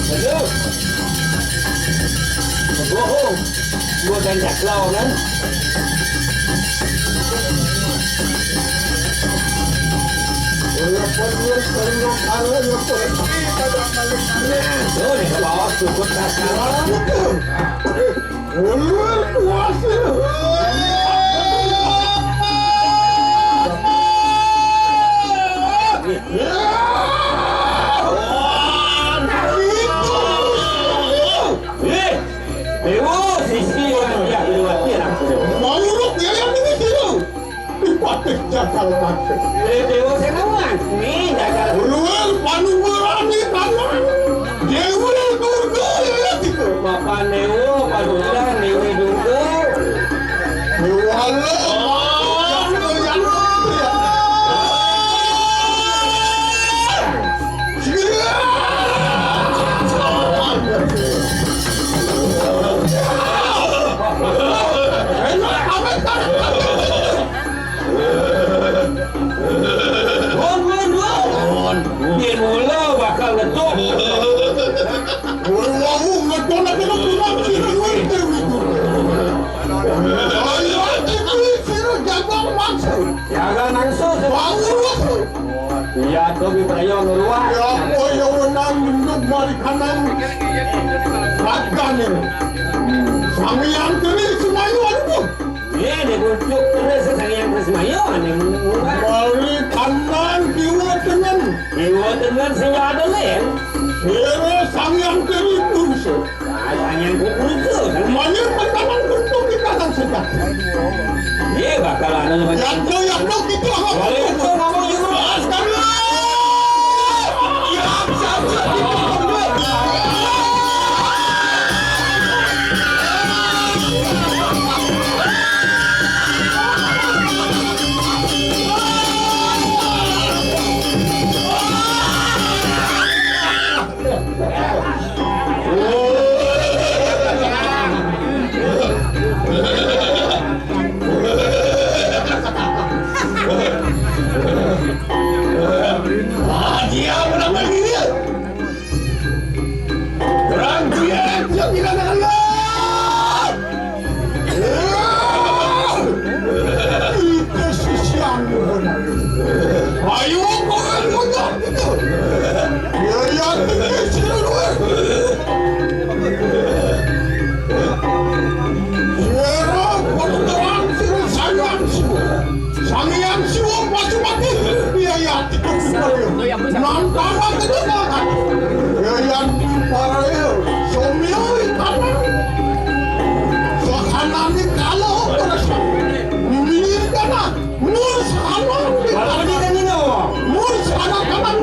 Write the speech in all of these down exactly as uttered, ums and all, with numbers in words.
Aduh. Bohong. Gua ganjak lawan, kan? Nah, tuh, di bawah cukup kasar. Eh, Dewa, sisi yang dia lewati aku. Mau urut dia yang ini sih. Ipatih jagal mati. Eh, Dewa Senawan, nih jagal. Ulun panuwun tanah. Dewi Durga ya, ya, gitu. Bapak Dewa, Pak Durga, Dewi Durga. Dewa lo. Mun, mun, mun. Yén mula bakal ngetuk. Mun wau ngetuk, ngetuk, ngetuk, sira ngerti itu. Ayo, itu sira jaga mangsa. Jaga mangsa. Wau. Iya, to biprayo ngeruak. Ya, apa ya wenang nunduk mari kanan. Ragane. Sang Hyang Tri Semaya, aduh. Iya, dia kuncuk terus Sang Hyang Tri Semaya, ane mungkin. Mari kanan kiwa tengen. Kiwa tengen sing ada len. Iya, Sang Hyang Tri Purusa. Wah, Sang Hyang Tri Purusa. Semuanya pertama untuk kita kan sudah. Iya, bakal ada. Yadno, yadno, kita akan. Boleh itu ngomong juga. Astagfirullah. Dia berapa dia? Orang dia, dia tidak dengar. Kita sisian. Ayo, orang muda kita. Ya, ya, kita sisian. Suara pertemuan sira Sang Hyang Siwa. Sang Hyang Siwa Pasupati. Iya, iya, tikus Siwa. Nantama kejebakan. Iya, iya, paraya. Somya tanah. Suasanane kala terasa. Mimir tanah. Mur salah. Mur salah kanan.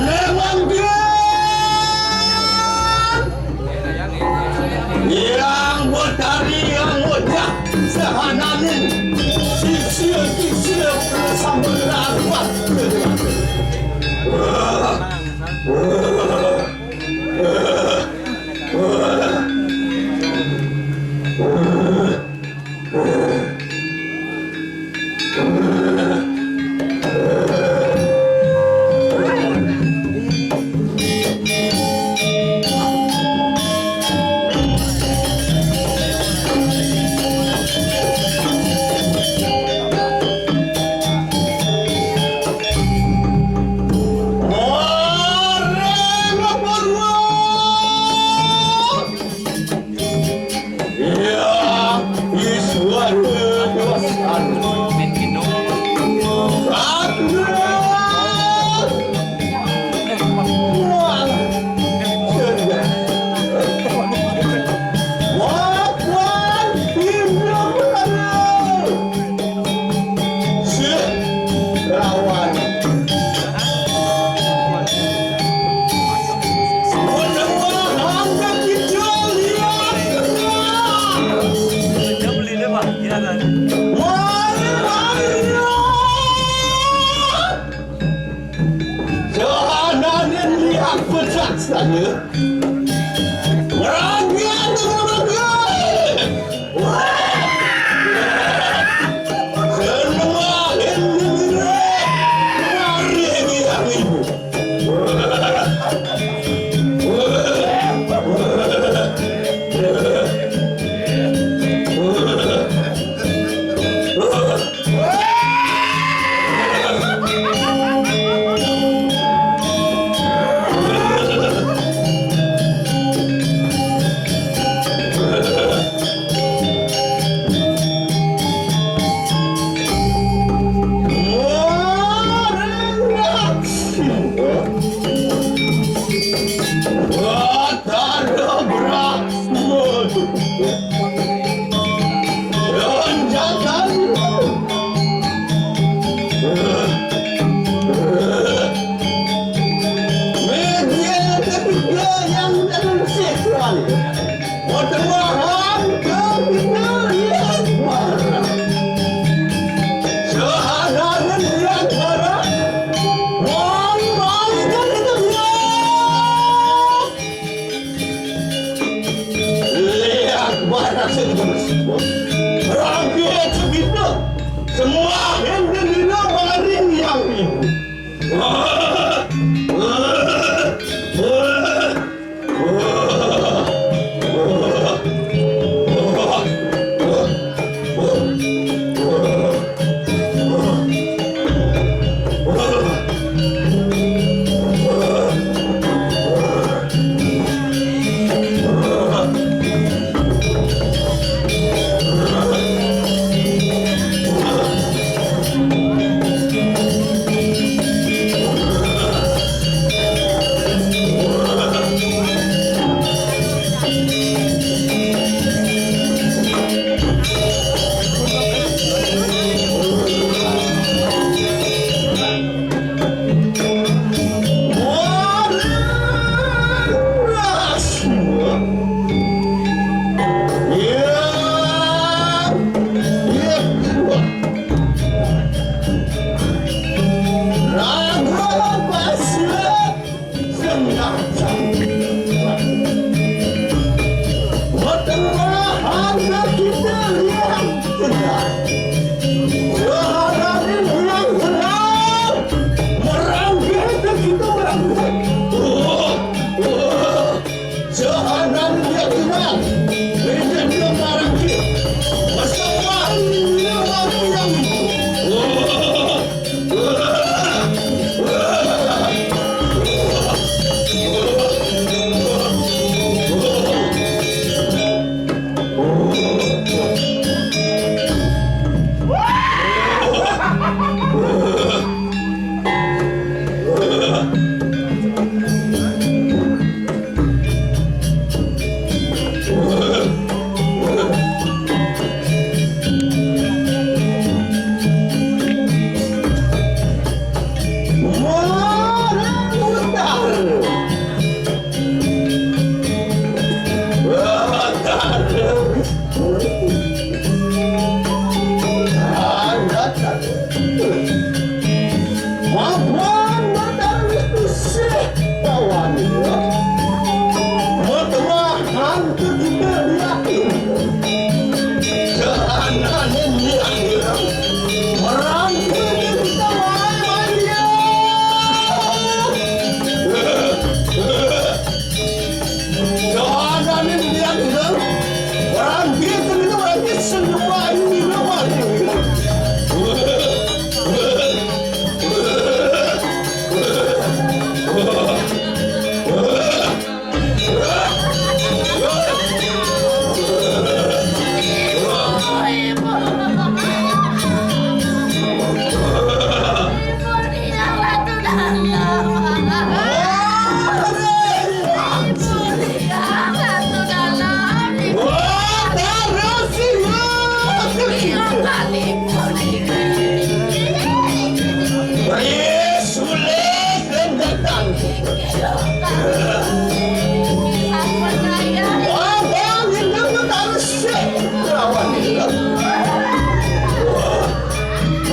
Lewang Hyang Betari, Hyang Wajah sahananing sisil-sisil samberan.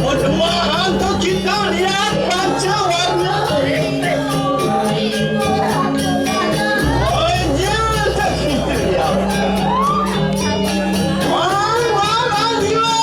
Mudah-mudahan tuh kita lihat panca warna. Oh, iya, tak gitu ya. Wah, wah, wah, gila.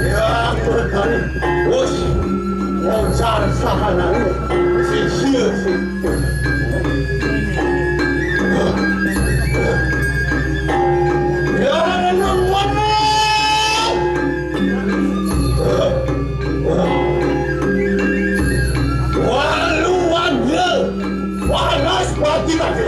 Ya, berkali. Wus, wajar sahanane. Sisia, si. Ya, nang mana? Walu wanda. Panas pati lagi.